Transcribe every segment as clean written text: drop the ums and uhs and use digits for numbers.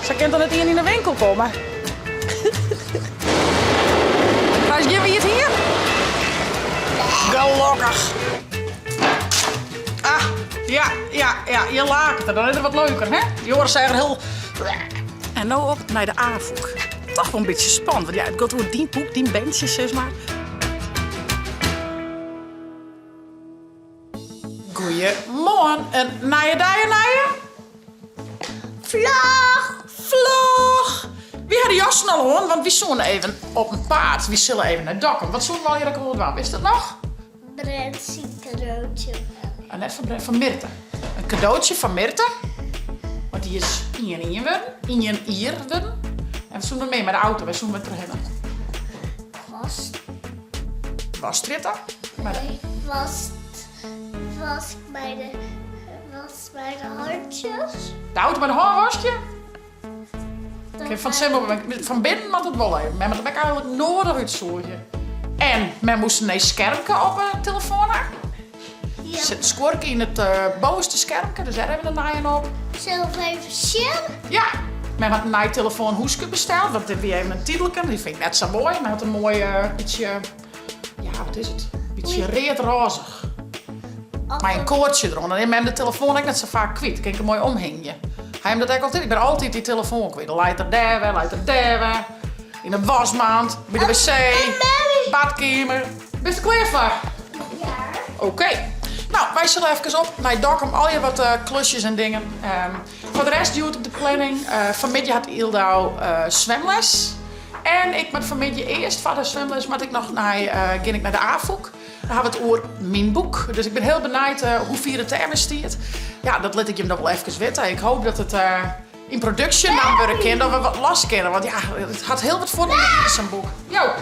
Sa kin toch net ien yn de winkel komme? Krijst gjin wiet hier? Gelokkich. Ah, ja, ja, ja, je laket er. Dan is er wat leuker, hè? Joris sei er heel... En no op nei de Afûk. Toch wol in bytsje spannend, want ja, it giet oer dyn boek, dyn berntsje, sis mar. Goeiemoarn, in nije dei, in nije. Vlog! Vlog! Wy ha de jassen al oan, want wy soene even op 'en paad. Wy sille even nei Dokkum. Wat soene we allegear ek al dwaan? Witst dat noch? Brent syn kadootsje. Ah, net fan Brent, fan Mirte. In kadootsje fan Mirte. Want dy is ien ien wurden. Ien jier wurden. En we soene mear mei de auto, wy soene wer trochhinne. Was. Wasstrjitte? Nee, was, was by de, was by de handjes. De auto by de hân waskje? Kin fan simmer, fan binnen moat it wol even. Men moat him ek eigenlik noadich útsûgje. En men moast in nij skermke op 'e telefoan ha. Ja. Der sit in skuorke yn it bovenste skermke, dus dêr even in nijen op. Sille we even sjen? Ja, men hat in nij telefoanhoeske besteld, want dit wie even in tydlike. Dy fyn ik net sa moai. Men hat in moai bytsje, ja wat is it, bytsje read-rôzich. Mei in koardsje deroan. Dan is mem de telefoan ek net sa faak kwyt. Kin ik him moai omhingje. Ha jim dat ek altyd? Ik bin altyd dy telefoan kwyt. Dan leit er dêr wer, leit er dêr wer. Yn de wasmand, by de wc, badkeamer. Bist der klear foar? Ja. Oké. No, wy sille efkes op nei Dokkum. Allegear wat klusjes en dingen. Foar de rest hjoed op de planning. Fanmiddei hat Yldau swimles. En ik moat fanmiddei earst foar de swimles moat ik noch nei, gean ik nei de Afûk. Dan ha we it oer myn boek. Dus ik bin hiel benijd hoe fier it dêrmei stiet. Ja, dat lit ik jim dan wol efkes witte. Ik hoop dat it yn produksje naam wurde kin, dat we wat los kinne. Want ja, it hat hiel wat fuorten yn sa'n boek. Jo.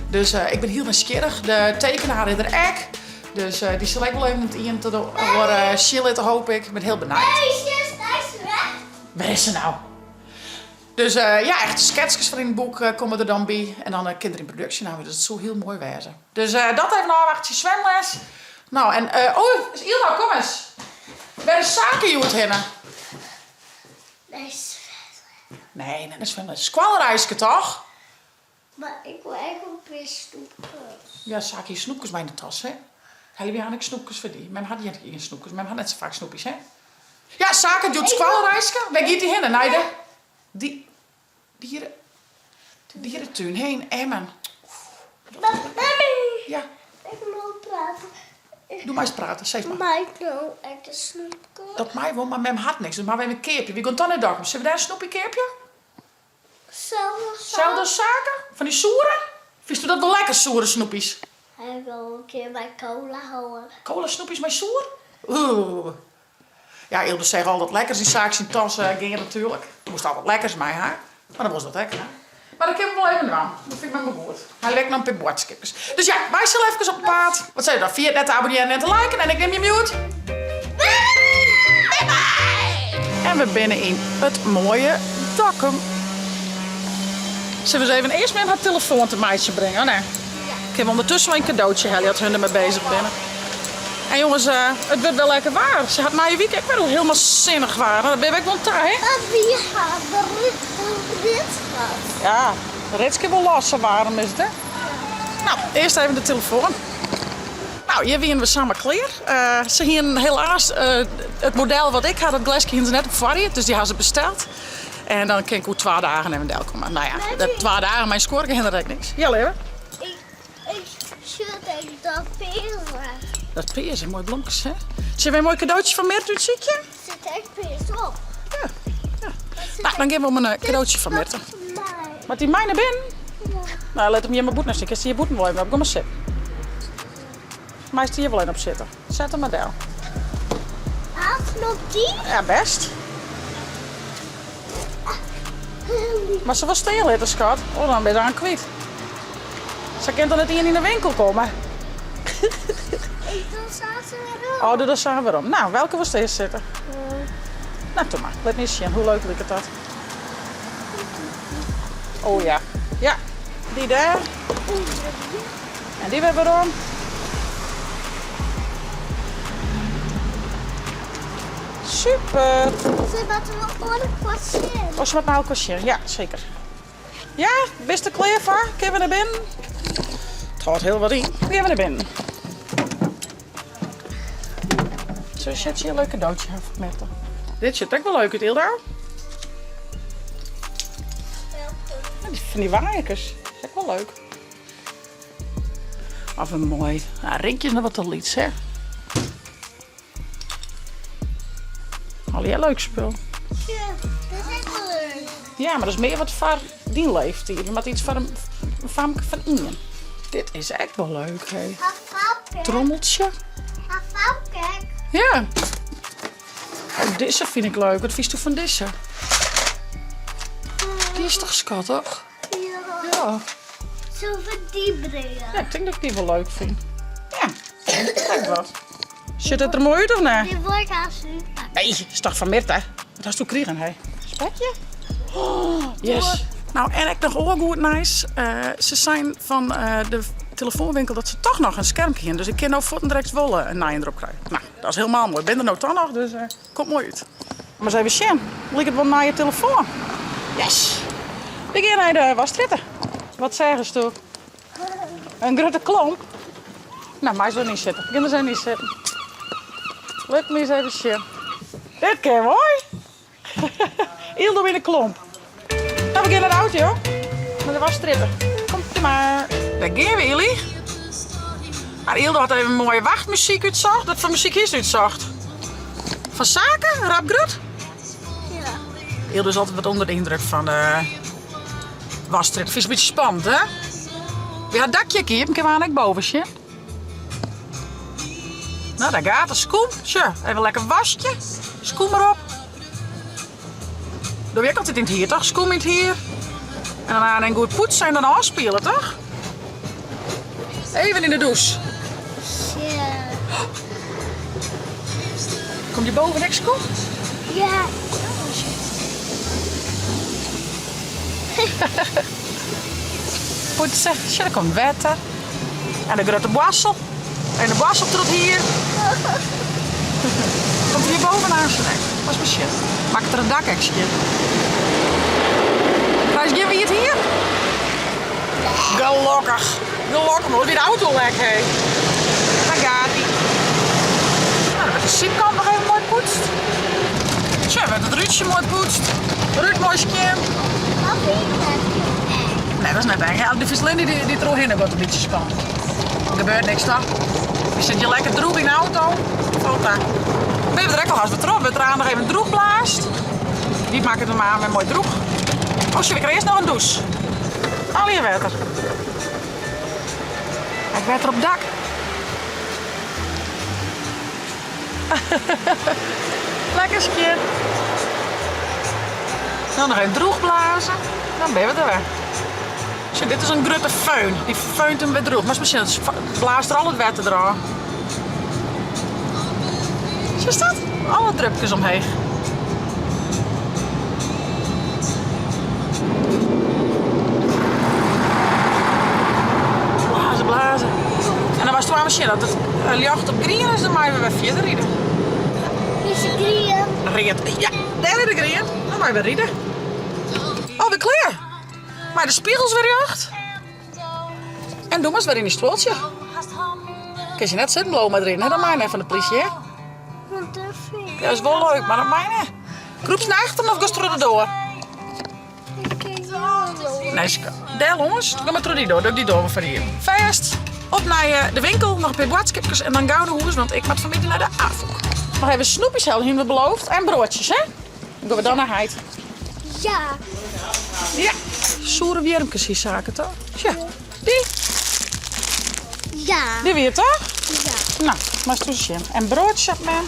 Dus ik bin hiel nijsgjirrich. De tekenaar is der ek. Dus dy sil ek wol even it ien tot de oar sjen litte, hoop ik. Ik bin hiel benijd. Wêr is se no? Dus ja, echt sketskes fan yn it boek komme der dan by. En dan kin der yn produksje naam wurde. Dus dat soe hiel moai wêze. Dus dat even ôfwachtsje, swimles. No, en oh, is Ylva, kom ris. Wêr is Sake hjoed hinne? Nei swimles. Nee, net nei swimles. Skoalreiske toch? Mar ik wol ek in pear snoepkes. Ja, Sake hie snoepkes mei yn de tas, hè? Helje wy han ek snoepkes foar dy? Mem hat gjin snoepkes. Mem hat net sa faak snoepjes, hè? Ja, Sake hat hjoed skoalreiske. Wêr giet dy hinne? Nei de di diere dieretún, hè, yn Emmen. Mami! Ja? Ik mei prate. Do meist prate, sis mar. Mei ik no ek in snoepke? Dat mei wol, mar mem hat niks, dus moatte we even keapje. Wy gean toch nei Dokkum. Sille we dêr in snoepje keapje? Selde as Sake? Fan dy soere? Fynsto dat wol lekker, soere snoepies? Ha ik al in kear mei kola hân. Kola snoepies mei soer? Oeh. Ja, Ylde seach al dat lekkers yn Sake syn tas gean natuerlik. Moast al wat lekkers mei ha. Mar dan wolst dat ek ha. Mar dat kinne we wol even dwaan. Dat fyn ik mar goed. Hy lekt noch in pear boadskippers. Dus ja, wy sille efkes op paad. Wat sei je dan? Ferjit net te abonnearjen en te liken en ik nim jim hjoed. Bye bye! En we binne yn it moaie Dokkum. Sille we ris even earst mem har telefoan te meitsjen bringe, of net? Kinne we ûndertusken wol in kadootsje helje as hun dermei bezich binne. En jonges, it wurdt wer lekker waar. Se hat nije wike ek wer hielendal sinnich waar. Dêr binne we ek wol oan ta, hè? Wy ha de rit hân. Ja, de rits kin wol los, sa waarm is it, hè? No, earst even de telefoan. No, hjir wiene we samar klear. Se hienen helaas it model wat ik ha, dat gleske hienen se net op foarried, dus dy ha se besteld. En dan kin ik oer twa dagen even delkomme. No ja, twa dagen mei in skuorke hinderet ek niks. Ja, leave. Ik sjoch ek dat pearze. Dat pearze, moaie blomkes, hè? Sille we in moai kadootsje foar Mirte útsykje? Der sit ek pears op. Ja, ja. No, dan gean we om in kadootsje foar Mirte. Moat dy mei nei binnen? Ja. No, lit him hjir mar bûten stean. Kinst hjir bûten wol even op. Gean mar sitten. Meist hjir wol even op sitte. Set him mar del. Haalt nog die? Ja, best. Mar se wol stean litte, skat. Oh, dan bin je aan kwyt. Sa kin dan net ien yn de winkel komme. Ik doe sa werom. Oh, doe dat sa werom. No, welke wolst earst sitte? No, doe mar. Lit my ris sjen. Hoe leuk liket dat? Oh ja. Ja, dy dêr. En dy wer werom. Super. Se moatte wol oan elkoar sjen. Oh, se moatte nei elkoar sjen. Ja, seker. Ja, bist der klear foar? Kinne we nei binnen? It hâldt hiel wat yn. Gean we nei binnen. Zo zet je een leuk cadeautje hebben voor Mette. Dit ziet ook wel leuk uit, Ilda. Ja, die van die waaiertjes. Is ook wel leuk. Of een mooi. Nou, rinkje is nog wat te lyts, hè? Allegear leuk spul. Ja, dat is ek wol leuk. Ja, mar dat is mear wat foar dyn leeftiid. We moatte iets foar in famke fan ien. Dit is ek wol leuk, hé. Trommeltsje. Ja. Oh, dizze fyn ik leuk. Wat fynsto fan dizze? Dy is toch skattich? Ja. Ja. Zullen we die brengen? Ja, ik tink dat ik dy wol leuk fyn. Ja, ek wat. Sjocht it der moai út of net? Die wol ik aanst útpakke. Nee, is toch fan Mirte? Wat hasto krigen, hé? Spekje? Oh, yes. Nou, en ek noch oar goed nijs. Se seinen fan de telefoanwinkel dat se toch noch in skermke hiene. Dus ik kin no fuortendrekt wol in nijen derop krije. Nou, dat is hielemaal moai. Bin der no toch noch, dus komt moai út. Mar ris even sjen. Liket wol in nije telefoan. Yes! We gean nei de wasstrjitte. Wat seachsto? In grutte klomp. Nou, meist wol yn sitte. Gean der ris even yn sitten. Lit my ris even sjen. Dit kin moai. Hielendal yn de klomp. Nou, we gean nei de auto, joh. Nei de wasstrjitte. Komt mar. Dêr gean we, Ily. Mar Yldo hat even moaie wachtmuzyk útsocht. Wat foar muzyk hiest útsocht? Fan Sake? Rap Grut? Ja. Yldo is altyd wat ûnder de yndruk fan de wasstrjitte. Fynst it in bytsje spannend, hè? Wy ha it dakje ek iepen, kinne we aanst ek boven sjen. Nou, daar gaat de skûm. Sjoch, even lekker waskje. Skûm erop. Doe ik altyd yn it hier, toch? Skûm yn it hier. En dan aan en goed poetsen en dan ôfspiele, toch? Even yn de dûs. Ja. Komt hjir boven ek skûm? Ja. Poetse. Sjoch, der komt wetter. En de grutte boarstel. En de boarstel troch it hier. Komt hjir boven aanst ek. Pas mar sjen. Makket er it dak ek skjin. Krijst gjin wiet hier? Gelokkich. Gelokkich, oars wie de auto lek, hé. Daar gaat ie. Nou, dan wurdt de sydkant noch even moai poetst. Tsja, wurdt it rútsje moai poetst. Rút moai skjin. Dat fyn ik net eng. Nee, dat is net eng. Ja, de Verslinde die, die trochhinne wordt een beetje spannend. Er gebeurt niks toch? Je zit je lekker droeg in de auto. Valt daar. Ben je er ook al haast weer troch. Wurdt der aanst noch even droech blaasd. Die makket him aan wer moai droech. Oh, sjoch, ik krij earst noch in dûs. Allegear wetter. Ek wetter op dak. Lekker skjin. Dan noch even droech blaze. Dan binne we der wer. Sjoch, dit is in grutte föhn. Dy föhnt him wer droech. Moatst mar sjen, it blaast der al it wetter derôf. Sjochst dat? Alle drupkes omheech. Blaze, blaze. En dan moatst even sjen, as it ljocht op grien is, dan meie we wer fierder ride. Is it grien? Read. Ja, dêr is de grien. Dan meie we ride. Alwer klear. Mei de spegels wer rjocht. En doe moatst wer yn dyn stuoltsje. Kinst je net sitten bliuwe mei deryn, hè? Dat mei net fan de plysje, hè? Dat is wol leuk, mar dat mei net. Krûpst nei achteren of giest troch de doar? Nee, dêr lâns. Gean mar troch dy doar. Doch ik dy doar wol foar dy iepen. Fêst. Op nei eh, de winkel, noch in pear boadskipkes en dan gau nei hûs, want ik moat fanmiddei nei de Afûk. Noch even snoepjes helje, hiene we beloofd. En broadsjes, hè? Dan gean we dan nei heit. Ja. Ja. Soere wjirmkes hie Sake toch? Tja, dy. Ja. Dy wie it toch? Ja. Nou, moatst ris sjen. En broadsjes op mem.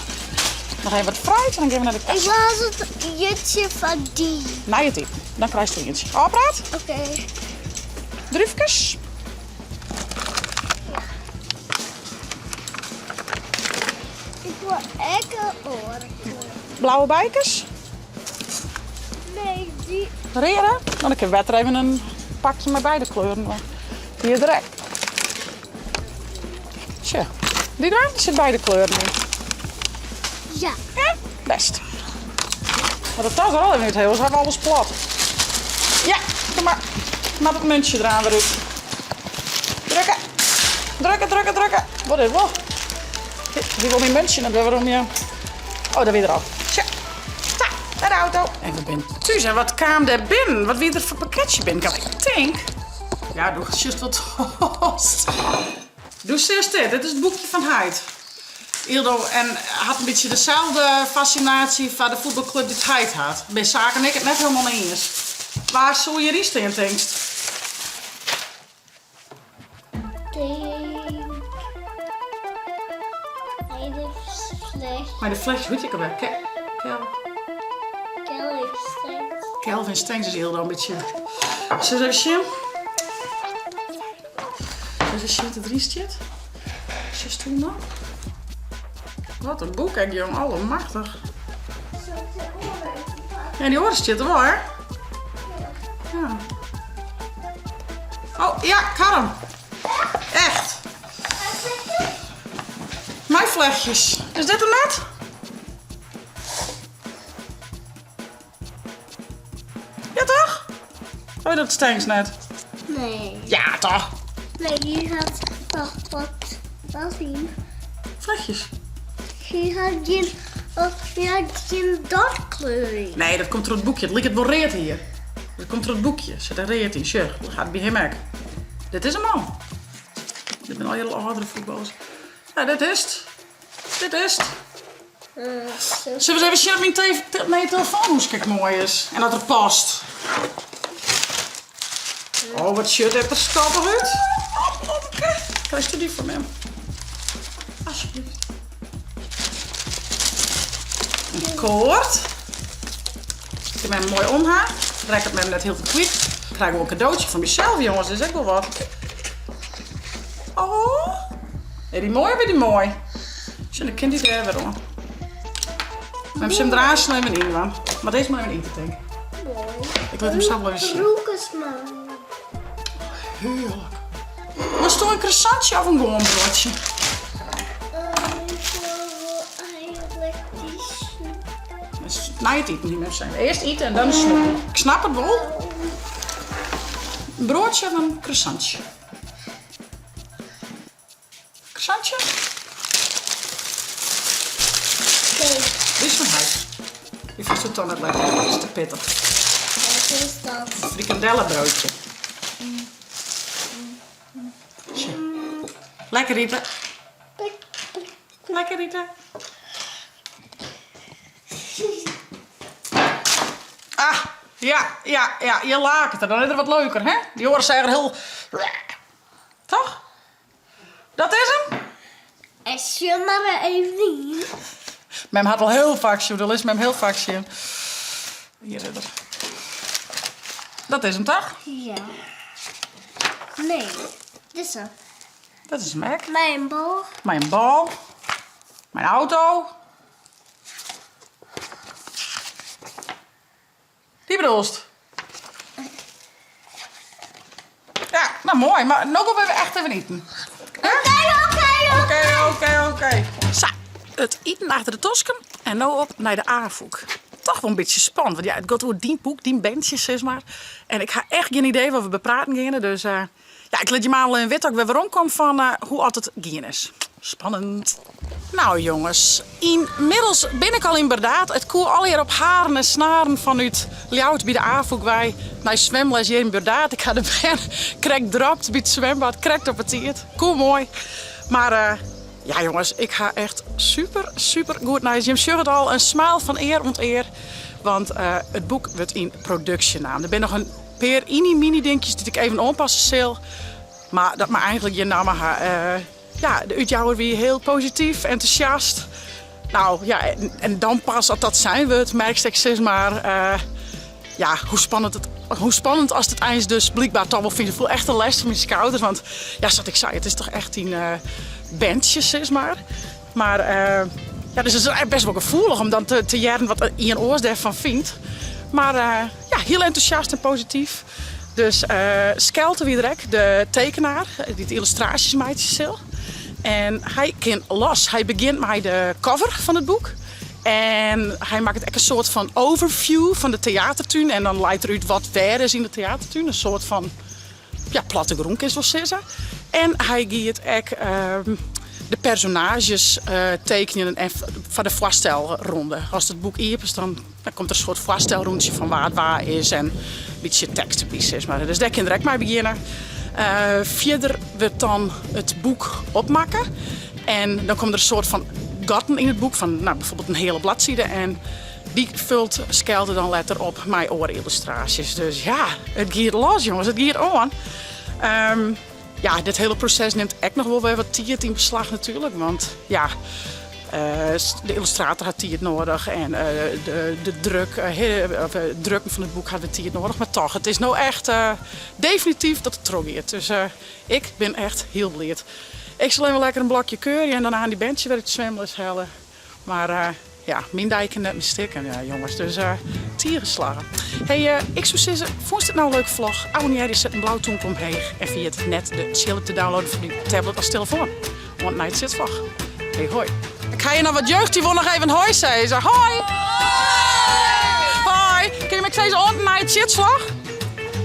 Noch even wat fruit en dan gean we nei de Ik kassa. wil het jutje fan dy. Nei it iten. Dan krijst ientsje. Ôfpraat? Oké. Drúfkes? Ja. Ik wil ek in oare kleur. Blauwe bijkes? Nee, dy. Reade? Dan kin wetter even in pakje mei beide kleuren. Hjir direkt. Tsja, dy dan? Der sit beide kleuren yn. Ja. Ja? Best. Mar de tas der al even út, oars ha we alles plat. Ja, kom mar. Moat it muntsje der aan wer út. Drukke. Drukke, drukke, drukke. Wat is wol? Hy wol myn muntsje net wer werom, ja. Oh, dêr wie er al. Tsja. Ta, nei de auto. En we binne thús. En wat kaam dêr binnen? Wat wie der foar pakketsje binnen? Ik tink... Ja, doe sjochst wat tost. Doe sjochst dit. Dit is it boekje fan heit. Ildo en hat in bytsje deselde fascinatie foar de fuotbalklup dy't heit hat. Bin Saak en ik it net hielendal mei iens. Wa soe hjiryn stean, tinkst? Tink. Mei de flechtjes. Mei de flechtjes, hoe hjit dy ek alwer? Kel. Kelvin Stengs. Kelvin Stengs is Ildo in bytsje. Sil even sjen? Even sjen wat deryn stiet. Sjochst toen noch? Wat in boek ek, jong. Allemachtich. Ja, dy oare stiet der wol, hè? Ja. Oh, ja, ik ha him. Echt. Mei flechtjes. Is dit him net? Ja toch? Oh, dat Stengs net. Nee. Ja toch? Nee, hier had nog wat, wat zien. Vlechtjes. Hier had geen, oh, hier had geen datkleuring. Nee, dat komt troch it boekje. It liket wol read hier. Dat komt troch it boekje. Sit in read yn. Sjoch, dat hat by him ek. Dit is him al. Dit binne allegear âldere fuotballers. Ja, dit is it. Dit is it. Sille we ris even sjen oft myn nije telefoan hoe skik moai is en dat er past. Oh, wat sjocht dit der skattich út. Krijst dy fan mem? Alsjeblieft. In koart. Ik kin mem moai om ha. Rekket mem net hieltyd kwyt. Ik krij gewoan in kadootsje fan mysels, jonges. Dat is ek wol wat. Oh. Is dy moai of is dy moai? Sjoch, dan kin dy dêr wer oan. Mem sil him der aanst even yn dwaan. Mar earst mar even ite, tink. Moai. Ik lit him sa wol even sjen. Rûk ris mar. Hearlik. Wolsto in croissantsje of in gewoan broadsje? Ik wol wol eigenlik dy snoep. Nei it iten, hie mem sein. Earst ite en dan de snoep. Ik snap it wol. In broadsje of in croissantsje? Croissantje? Nee. Dit is fan heit. Dy fynst it toch net lekker, dat is te pittich. Wat is dat? Een frikandellebroodje. Tja. Lekker ite. Lekker ite. Ah, ja, ja, ja, je laket er. Dan is er wat leuker, hè? Dy oare seach er hiel... Toch? Dat is him? En sjoch mar even yn. Mem hat al hiel faak sjoen, dat lit mem hiel faak sjen. Hjir is er. Dat is him toch? Ja. Nee, dizze. Dat is him ek. Mei in bal. Mei in bal. Mei in auto. Dy bedoelst? Ja, nou moai, mar no gean we echt even iten. Oké, oké, oké. Oké, oké, Sa, it iten achter de tosken en no op nei de Afûk. Toch wol in bytsje spannend, want ja, it giet oer dyn boek, dyn berntsje sis mar. En ik ha echt gjin idee wat we bepraten geane, dus Ja, ik lit jim al even witte as ik wer werom kom fan hoe oft it gien is. Spannend. Nou jonges, ynmiddels bin ik al yn Burdaard. It koe allegear op haren en snaren fanút Ljouwert by de Afûk wei nei swimles hjir yn Burdaard. Ik ha de bern krekt dropt by it swimbad, krekt op 'e tiid. Koe moai. Mar ja jonges, ik ha echt super, super goed nijs. Jim sjogge it al, in smile fan ear oant ear. Want it boek wurdt yn produksje naam. Der binne noch in Pear iny-miny dinkjes dy't ik even oanpasse sil. Mar dat mei eigentlik gjin namme ha. Ja, de útjouwer wie hiel posityf, entûsjast. Nou ja, en dan pas as dat sein wurdt, merkst ek sis mar ja, hoe spannend it, hoe spannend ast it eins dus blykber toch wol fynst. Ik foel echt de lêst fan myn skouders, want ja, sa't ik sei, it is toch echt dyn berntsje sis mar. Mar ja, dus it is best wol gefoelich om dan te hearren wat ien oars dêrfan fynt. Mar ja, hiel entûsjast en posityf. Dus Skelte wie der ek, de tekenaar dy't de yllustraasjes meitsje sil. En hy kin los. Hy begjint mei de cover fan it boek. En hy makket ek in soart fan overview fan de teatertún en dan leit er út wat wêr is yn de teatertún. In soart fan ja, plattegrûn kinst wol sizze. En hy giet ek de personaazjes tekenjen en foar de foarstelronde. Ast it boek iepenst dan komt der in soart foarstelrûntsje fan wa't wa is en in bytsje tekst derby sis mar. Dus dêr kin er ek mei begjinne. Fierder wurdt dan it boek opmakke en dan komme der in soart fan gatten yn it boek fan no bijvoorbeeld in heale bladside en dy fult Skelte dan letter op mei oare yllustraasjes. Dus ja, it giet los jonges, it giet oan. Ja, dit hiele proses nimt ek noch wol wer wat tiid yn beslach natuerlik, want ja, de yllustrator hat tiid noadich en de druk, of it drukken fan it boek hat wer tiid noadich. Mar toch, it is no echt definityf dat it trochgiet. Dus ik bin echt hiel bliid. Ik sil even lekker in blokje keurje en dan aan dy berntsje wer út de swimles helle. Mar ja, myn dei kin net mear stikken, jonges. Dus tige slagge. Hey, ik soe sizze, fûnst it no in leuke vlog? Abonnearje, set in blau tûmke omheech en ferjit net de tsjilp te downloaden foar dyn tablet as telefoan. Oant nei it sitvlog. Hey hoi. Ik ha hjir noch wat jeugd, dy wol noch even hoi sizze. Hoi! Hoi! Kin je my ek sizze oant de nije tsjitslach?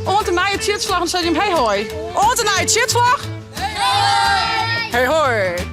Oant de nije tsjitslach en dan sizze jim hey hoi. Oant de nije tsjitslach! Hey hoi! Hey hoi!